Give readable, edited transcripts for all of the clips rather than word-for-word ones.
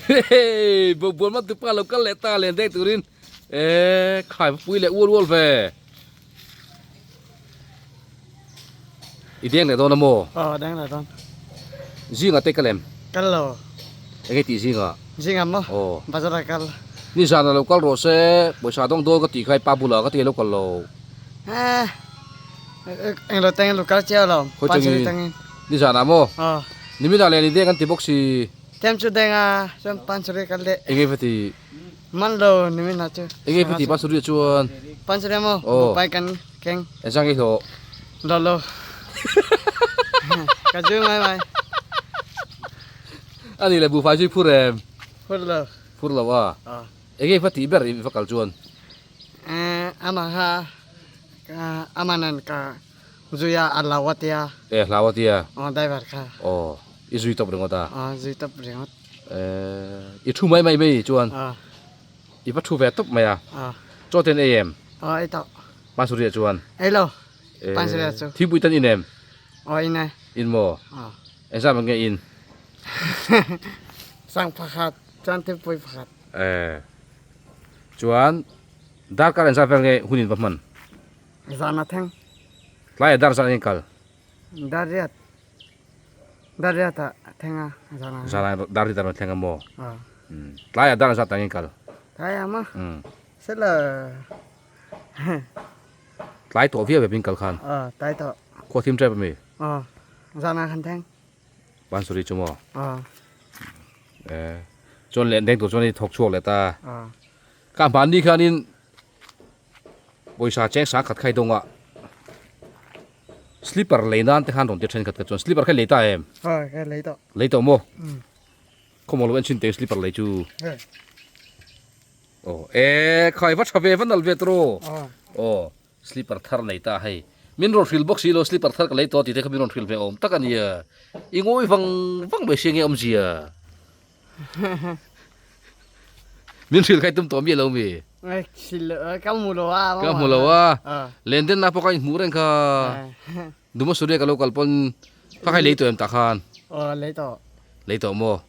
Hei bobuan man tupa lo kal leh ta len deng turin e khai va pui leh ual ual ve. I deng leh dawn a maw? Aw deng leh dawn. Zinga te kal em? Kal lo. Enge tih zinga? Zinga maw? Aw. Bazar ah kal. Nizan ah lo kal rawh se, pawisa dawng dawn ka tih kha i pa bulah ka ti a lo kal lo. Eh eng lo teng lo kal chiah lo. Khawi tangin? Nizan ah maw? Aw. Nimin ah leh ni deng an ti bawk si. Tem chu deng a, chuan pansuri kal leh. Enge va ti? Man lo nimin ah chu. Enge va ti pansuri ah chuan? Pansuri ah maw? Aw. Bupai kan keng. Engzah nge i hlawh? Hlawh lo. Ka zu mai mai. Ani le buhfai chu i phur em? Phur lo. Phur lo a? Aw. Enge va tih ber i va kal chuan? Eh, amah kha amanan ka Zui a, a hlau a tia. E, hlau a tia. Aw, driver kha. Aw, i zui tawp ringawt a. Aw, zui tawp ringawt. E, i thu mai mai mai chuan. Aw. I va thu ve tawp mai a. Aw. Chaw ten ei em? Aw, ei tawh. Pansuriah chuan? Ei lo, Pansuriah chu. Thingpui tan in em? Aw, in e. In maw? Aw. Engzah man nge in? Sang pakhat, chuan thingpui pakhat. E, chuan darkar engzah vel nge hun in va hman? Zan a thleng. Tlaiah dar zan a inkal. Dar riat. Dar riat ah a thleng a zan ah. Zan ah dar riat ah a thleng a maw? Aw. Tlaiah dar zat ah inkal. Tlaiah maw? Sela. Tlai tawh viau em inkal khan? Aw tlai tawh. Khua thim tep ami? Aw zan ah khan thleng. Bansuri chu maw? Aw. Eh chuan leh deng tur chuan i thawk chhuak leh ta. Aw. Ka hmanni khanin Pawisa cheng sang khat khai dawng a slipper lei nan te khan rawn ti thenkhat ka chuan slipper kha i lei ta em? Aw ka lei tawh. Lei tawh maw? Khawmaw lo en chhin teh slipper lei chu. Aw e khai va tha ve va nalh ve tawh aw. Aw slipper thar nei ta hei min rawn hrilh bawk si lo slipper thar ka lei tawh tih te kha min rawn hrilh ve awm tak a nia i ngawi vang vang mai sia nge awmzia. Min hrilh kha i tum tawh miah lo mi? Ka hmu lo a. Ka hmu lo a. Len den na pawh kha in hmuh reng kha. Dumasuri ka lo kal pawn kha kha i lei tawh em tah khan? Aw lei tawh. Lei tawh maw?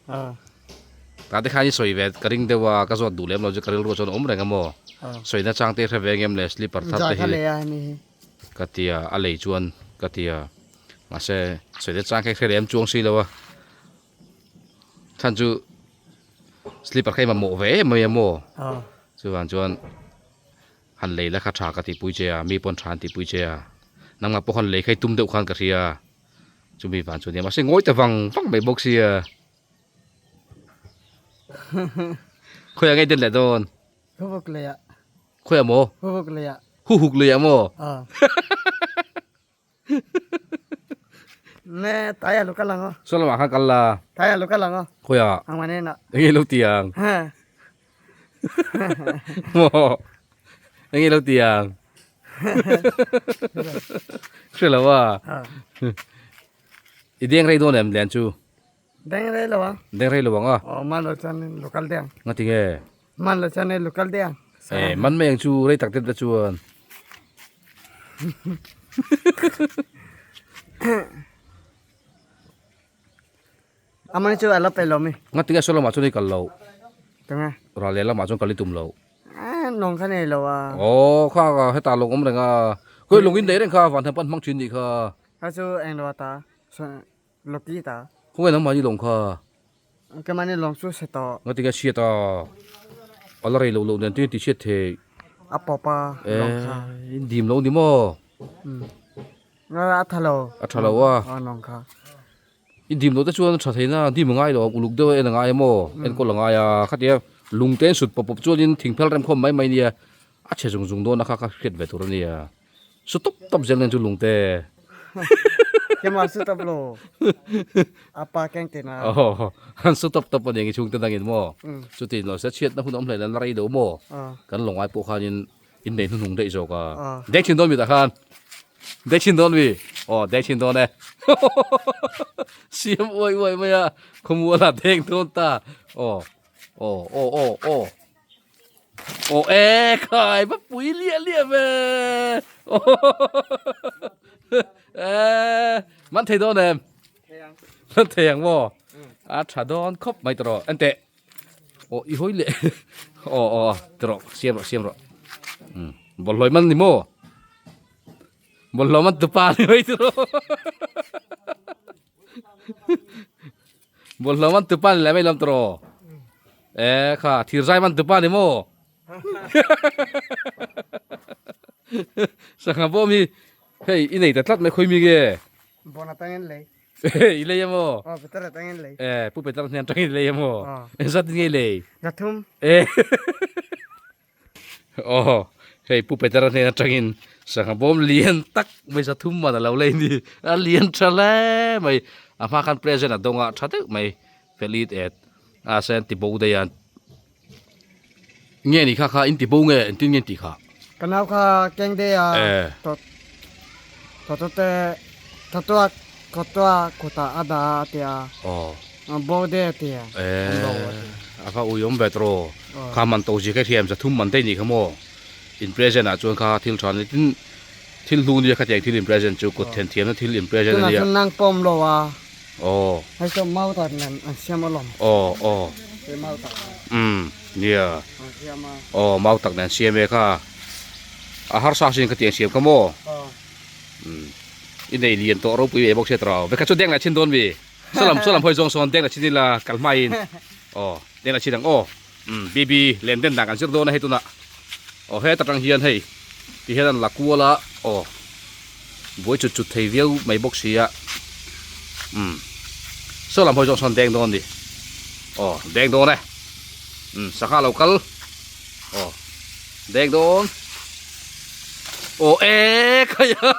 Tah te khan i sawi ve ka ring deuh a, ka zawt duh lem lo chu ka rilru chuan a awm reng a maw? Sawi na chang te hre ve ngem le slipper thar te hi. Ka ti a, a lei chuan ka ti a. Mahse sawi na chang kha i hre lem chuang si lo a. Chhan chu slipper kha i mamawh ve em mai a maw? Chuvang chuan han lei la kha tha ka tihpui che a, mi pawn tha an tihpui che a, nangmah pawh khan lei kha i tum deuh khan ka hria a, chumi vang chu a nia mahse ngawi ta vang vang mai bawk sia. Khawiah nge i den leh dawn? Huvuk leiah. Khawiah maw? Huvuk leiah. Huhuk leiah maw? Ne tai alu kal ang aw. Saw lamah khan kal la. Tai alu kal ang aw. Khawiah? Ang mah nen ah. Enge lo ti ang? Maw? Enge lo ti ang? Hre lo a. I deng rei dawn em lian chu? Deng rei lo ang. Deng rei lo ang a? Aw man lo chuan in lo kal deuh ang. Nga ti nge? Man lo chuan in lo kal deuh ang. Eh man mai ang chu rei tak deuh te chuan. Amani chu a la pe lo mi. Nga ti nge saw lamah chuan i kal lo? Tunge? Ral leh lamah chuan kal i tum lo. Eh nong kha nei lo a. Aw kha hetah lawng awm reng a. Khawi lawng in nei reng kha van thang pan hmang thin nih kha. Kha chu eng lo a ta. Loki ta. Khawnge nangmahni lawng kha? Keimahni lawng chu hre tawh. Nga tinge hriat a? A la rei loh loh nen tin ti hriat thei. A pawp a lawng kha. Eh, in dim lo ni maw? Nga a tha lo. A tha lo a. Aw lawng kha. In dim loh te chuan a tha thei na, dim a ngai lo, uluk deuh a en a ngai a maw? Enkawl a ngai a, khatia lung te an sut pawp pawp chuan in thingphel rem khawm mai mai nia, a chhe zung zung dawn a kha kha hriat ve tur a nia. Su tawp tawp zel nen chu lung te. Kema su tawp lo. A pa keng te na. Oh, an su tawp tawp aniang i chhungte dangin maw? Chuti lo se chhiatna hun awm hlei lan la rei lo maw? Kan lo ngai pawh khanin in nei hnuhnung daih zawk a. Dek thin dawn mi tah khan. Dek thin dawn mi. Aw, dek thin dawn e. Siam uai uai mai a, khawmual a deng dawn ta. Aw, aw, aw, aw, aw. Aw e khai va pui liah liah ve e man thei dawn em man thei ang maw a tha dawn khawp mai tawh rawh enteh. Aw i hawi leh aw aw ti rawh siam rawh siam rawh umm bawlhhlawh man ni maw bawlhhlawh man tupa ni mai ti rawh bawlhhlawh man tupa ni leh mai lam ti rawh e kha thir zai man tupa ni maw sangha bawm hi hei i nei ta tlat mai khawi mi nge Bona tangin lei. I lei emaw? Aw, Peter atangin lei. Eh, Pu Peter hnen atangin i lei emaw? Aw. Engzat in nge i lei? Zathum. Eh. Aw, hei Pu Peter hnen atangin sangha bawm lian tak mai zathum man a lo lei ni. A lian tha hle mai. A hma khan present a dawng a tha deuh mai. Felit et. A sen ti bo daih a. Nge ni kha kha in ti bo nge engtin nge in tih kha? Ka nau kha keng dei a tawt tawt te tawtua kawtua kutah a dah a tia bo dei a tia an bo a tia. A va ui awm ve tawh kha man to zia kha i hriam zathum man daih ni kha maw in present ah chuan kha thil tha ni tin thil hlu nia khatiang thil in present chu kut then thiamna thil in present a nia. Tunah chuan nang pawm lo a. Aw. Hei chu mau tak nen an siam alawm. Aw aw. Hei mau tak. Umm nia. An siam a. Aw mau tak nen siam e kha. A harsa sin khatiang siam kha maw. Aw. Umm i nei lian tawh ropui ve bawk sia tawh. Vekhat chu deng leh chin dawn mi. Saw lam saw lam hawi zawng sawn deng leh chin ila kal hmain. Aw deng leh chin ang aw. Umm BB len den dan kan zir dawn a hei tunah. Aw heta tang hian hei ti hian an la kual a aw buai chut chut thei viau mai bawk si a umm saw lam hawi zawng sawn deng dawn a ni aw deng dawn e umm sangha lo kal aw deng dawn aw e khai a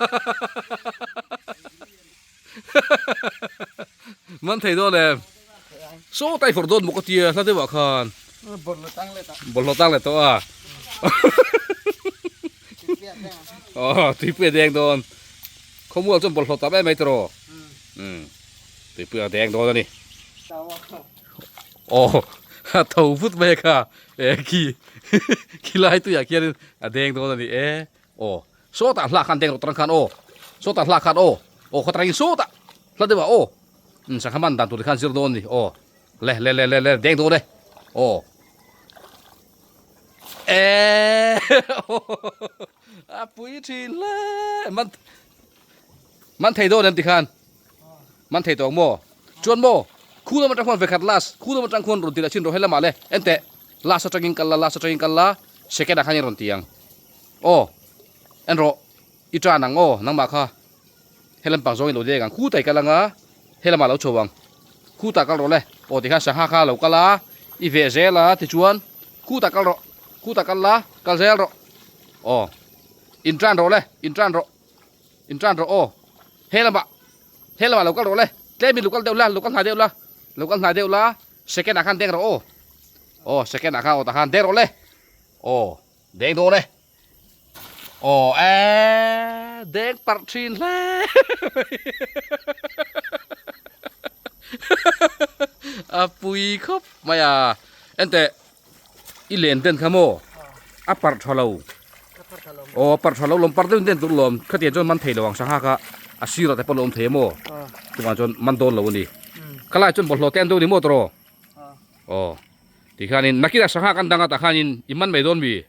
Man thei dawn em? Saw tai fawrh dawn maw ka tia hla deuhah khan. Bawlhhlawh tang leh tawh. Bawlhhlawh tang leh tawh a. Aw tuipui a deng dawn. Khawmual chuan bawlhhlawh tam em mai tawh. Umm tuipui a deng dawn a ni. Aw a tho vut mai kha e khi khilai tuiah khianin a deng dawn a ni e. Aw sawtah hla khan deng rawh tarang khan aw sawtah hla khan aw aw khaw tarangin sawtah hla deuhah aw umm sangha man dan tur te khan zir dawn ni aw le le le le le deng dawn e aw eehh a pui thin hle man man thei dawn em ti khan man thei tawh ang maw chuan maw khu lam atang khuan vekhat last khu lam atang khuan rawn ti leh chin rawh helamah le enteh last atangin kal la last atangin kal la second ah khan in rawn ti ang. Aw, en rawh, i tan ang aw, nangmah kha helam pang zawngin lo deng ang, khutah i kal ang a, helamah lo chho ang, khutah kal rawh le, aw tikhan sangha kha lo kal a, i veh zel a tichuan khutah kal rawh, khutah kal la, kal zel rawh, aw, in tan rawh le, in tan rawh, in tan rawh aw, helamah, helamah lo kal rawh le, tlemin lo kal deuh la, lo kal hnai deuh la, lo kal hnai deuh la, second ah khan deng rawh aw, aw second ah khan aw tah khan deng rawh le, aw. Deng dawn e. Aw e deng parh thin hle. A pui khawp mai a. Enteh i len den kha maw a parh tha lo. Aw a parh tha lo lawm parh deuhin den tur lawm khatiang chuan man thei lo ang sangha kha a sirah te pawh lo awm thei a maw. Chuvang chuan man dawn lo a ni. Khalai chuan bawlhhlawh te an deuh ni maw tawh. Aw. Tikhanin nakinah sangha kan dang a takhanin i man mai dawn mi?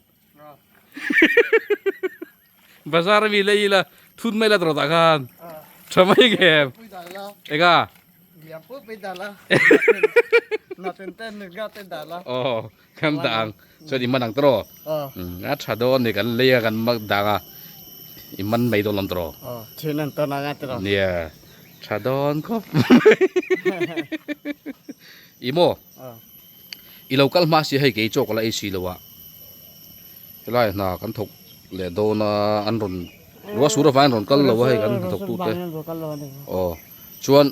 Bazar ami lei ila thun mai la tawh tah khan tha mai nge em? Eng a? Aw kan dah ang chuan i man ang tawh a tha dawn ni kan lei a kan dang a i man mai dawn lam tawh nia tha dawn khawp mai i maw. I lo kal hma si hei kei chaw ka la ei si lo a, helai hna kan thawk leh dawn a an rawn ruah sur avangin rawn kal lo a hei kan hnathawk tu te aw chuan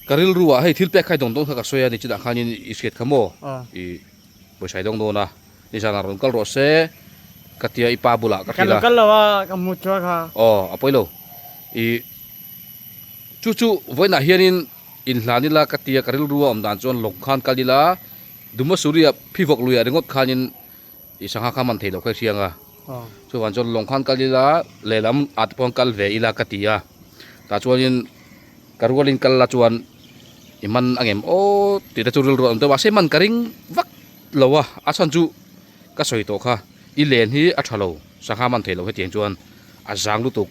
ka rilru ah hei thil pek kha i dawng dawn kha ka sawi a ni chutah khanin i hriat kha maw i pawisa i dawng dawn a nizan ah rawn kal rawh se ka tia i pa bulah ka hrilh a aw a pawi lo i chu chu vawiinah hianin. Inhlan ila ka tia ka rilru a awm dan chuan lawng khan kal ila Dumasuri ah phivawk lui ah ringawt khanin i sangha kha man thei loh kha i hriang a chuvang chuan lawng khan kal ila lehlam ah te pawh kal ve ila ka ti a tah chuanin ka rualin kal la chuan I man angem aw tih te chu rilru a awm deuh a, mahse man ka ring vak lo a, a chhan chu ka sawi tawh kha i len hi a tha lo, sangha man thei lo hetiang chuan a zang lutuk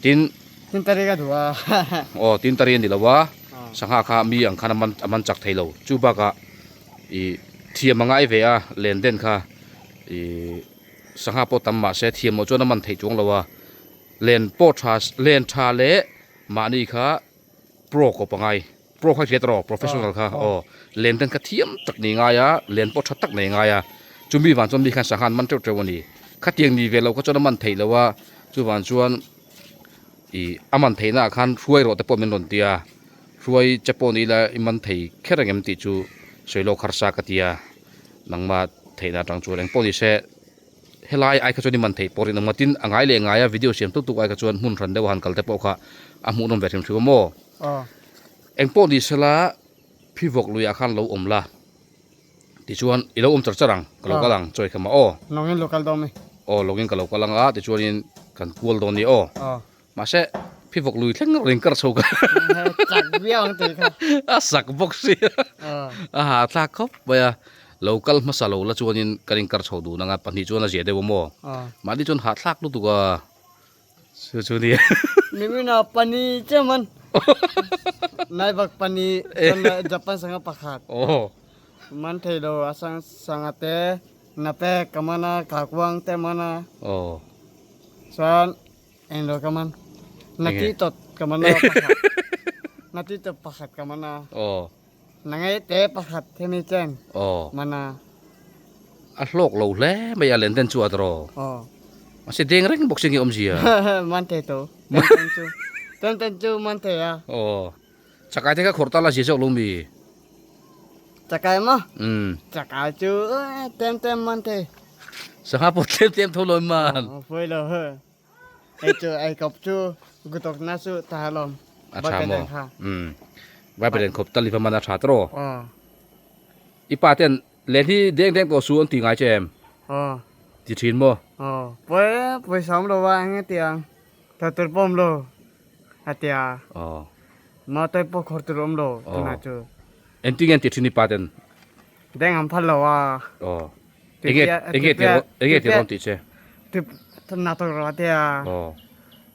tin Tin tari ka duh a. Aw tin tari a ni lo a, sangha kha mi ang khan a man a man chak thei lo, chu bakah i thiam a ngai ve a len den kha i sangha pawh tam mahse thiam loh chuan a man theih chuang lo a, len pawh tha len tha leh mahni kha Pro kawp a ngai. Pro kha hriat rawh, professional kha aw. Len ten kha thiam tak nei ngai a, len pawh tha tak nei ngai a. Chumi vang chuan mi khan sangha an man teuh teuh a ni. Khatiang ni ve lo kha chuan a man theih lo a, chuvang chuan ih a man theihna ah khan hruai rawh te pawh min rawn ti a. Hruai che pawh ni ila i man thei kher ang em tih chu sawi lawk harsa ka ti a. Nangmah theihna atang chuan engpawh ni se. Helai ai kha chuan i man theih pawh rinawm nga tin a ngai leh ngai a video siam tuk tuk ai kha chuan hmun hran deuh a han kal te pawh kha a hmuhnawm ve hrim hrim a maw? Eng pawh ni sela phivawk luiah khan lo awm la tichuan i lo awm char char ang ka lo kal ang chawi kha mah aw. Lawngin lo kal dawn mi. Aw lawngin ka lo kal ang a tichuanin kan kual dawn nia aw. Mahse phivawk lui thleng ring kar chho ka. Chak viau ang tih kha. A sak bawk si a hahthlak khawp mai a. Lo kal hmasa lo la chuanin kan inkar chho dun anga pahnih chuan a zia deuh a maw? Mahni chuan hahthlak lutuk a chu chu nia. Nimina pani che man. Naibak pani chuan Japan sangha pakhat. Man thei lo a sang sangha te na pek ka man a kakuang te man a. Chuan Englo ka man. Nati tot ka man a pakhat. Nati tot pakhat ka man a. Aw. Nangai te pakhat hemi chen. Aw. Man a. A hlawk lo hle mai a len den chu a tawh. Aw. Mahse deng reng bawk si nge awmzia. Man thei to. Ten ten chu. Ten ten chu man thei a. Aw. Chakai te kha khawrh ta la zia zawk lo mi. Chakai maw? Chakai chu tlem tlem man thei. Sangha pawh tlem tlem tho lo man. Aw pawi lo he. Ei chu ei kawp chu gutok na chu ta alawm. A tha maw? Vai paren khawp tal i va man a tha tawh. Aw. I pa ten len hi deng deng tawh su an ti ngai che em? Aw. Ti thin maw? Aw. Pawi pawisa awm lo va eng ti ang. Tha tur pawh awm lo. A tia. Aw. Mawtawi pawh khawr tur awm lo tunah chu. Engtin nge an ti thin i pa ten? Deng an phal lo a. Aw. Enge enge ti enge ti rawn tih che? Ti na tor ro a tia. Aw.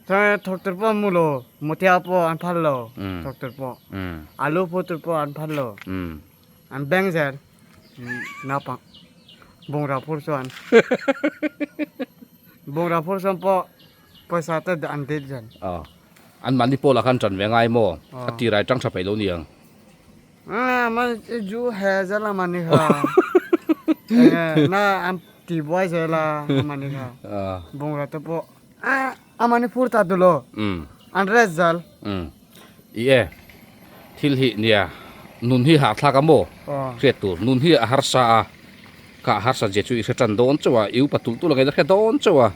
Chuan thawk tur pawh an mu lo. Mutia pawh an phal lo thawk tur pawh. Alu phu tur pawh an phal lo. An beng zel naupang bungrau phur chuan. Bungrau phur chuan pawh Pawisa te an dil zel. Aw. An mahni pawh lah khan ṭan ve ngai maw? A tir ai ṭang ṭha peih lo niang. A ma ju he zel a mani kha. Na an ti buai zel a a mani kha. Bungrau te pawh a a mani phur ta duh lo. An rest zel. I e. Thil hi nia nun hi hahthlak a maw? Hriat tur nun hi a harsa a. Kha a harsa zia chu i hre ṭan dawn chauh a, i upa tulh tulh ang i la hre dawn chauh a.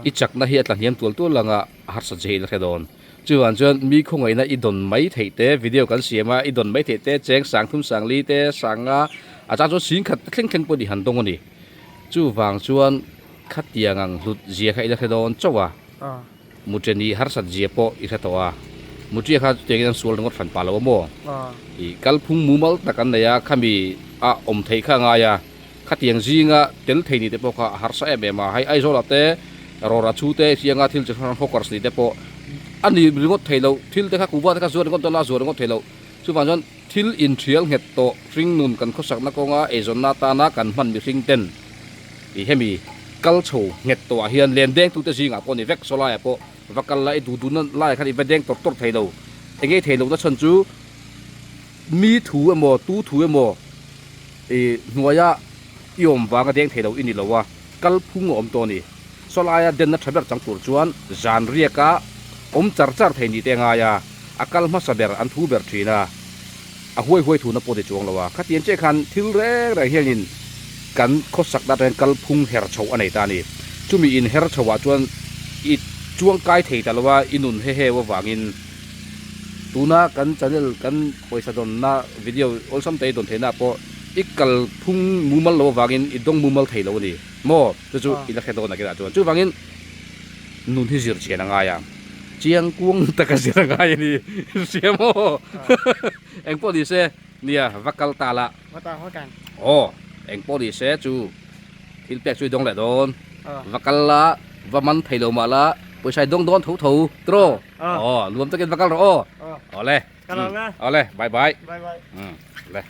I chakna hi a tla hniam tual tual ang a, a harsat zia hi i la hre dawn. Chuvang chuan mi khawngaihna i dawn mai theih te, video kan siam a, i dawn mai theih te, cheng sang thum sang li te, sang nga, a chang chuan sing khat te thleng thleng pawhin i han dawng a ni. Chuvang chuan khatiang ang hlut zia kha i la hre dawn chauh a, Muṭeni harsat zia pawh i hre tawh a. Muṭia kha chutiangin an sual ringawt hran pah lo a maw? I kalphung mumal tak an nei a, khami a awm theih kha a ngai a. Khatiang zinga tel thei ni te pawh kha a harsa em em a, hei Aizawlah te rawra chhu te hrianga thil chi hrang hrang hawkers ni te pawh a ni ringawt thei lo, thil te kha kuhva te kha zuar ringawt dawn a, a zuar ringawt thei lo. Chuvang chuan thil inthial nghet tawh hringnun kan khawsakna kawnga eizawnna atana kan hman mihring ten i hemi kal chho nghet tawhah hian len dengtute zingah pawh ni vek, sawlaiah pawh va kal la i duh duhna laiah khan i va deng tawrh tawrh thei lo. Enge i thei lohna chhan chu Mi thu emaw, tu thu emaw i hnuaia i awm vanga deng thei lo i ni lo a, kal phung a awm tawh a ni. Saw laia denna tha ber chang tur chuan zan riaka awm char char thei ni te a ngai a, a kal hmasa ber an thu ber thin a, a huai huai thuna pawh ti chuang lo a. Khatiang chiah khan thil reng reng hianin kan khawsakna atangin kal phung her chhoh a nei ta a ni. Chumi in her chhohah chuan i chuang kai thei ta lo a, i nun he heu avangin. Tuna kan channel kan pawisa dawnna video awlsam te i dawn theihna ah pawh i kal phung mumal lo avangin i dawng mumal thei lo a ni maw? Chu chu i la hre dawn a kinah chuan. Chuvangin nun hi zir chian a ngai a. Chiang kuang taka zir a ngai a ni hria maw? Eng pawh ni se, nia va kal ta la. Va ta haw kan. Aw, eng pawh ni se chu thil pek chu i dawng leh dawn. Va kal la, va man thei lo mah la, pawisa i dawng dawn tho tho, tiraw? Aw, nuam takin va kal rawh aw. Awle. Ka lo nga. Awle, bye bye. Bye bye. Umm, le.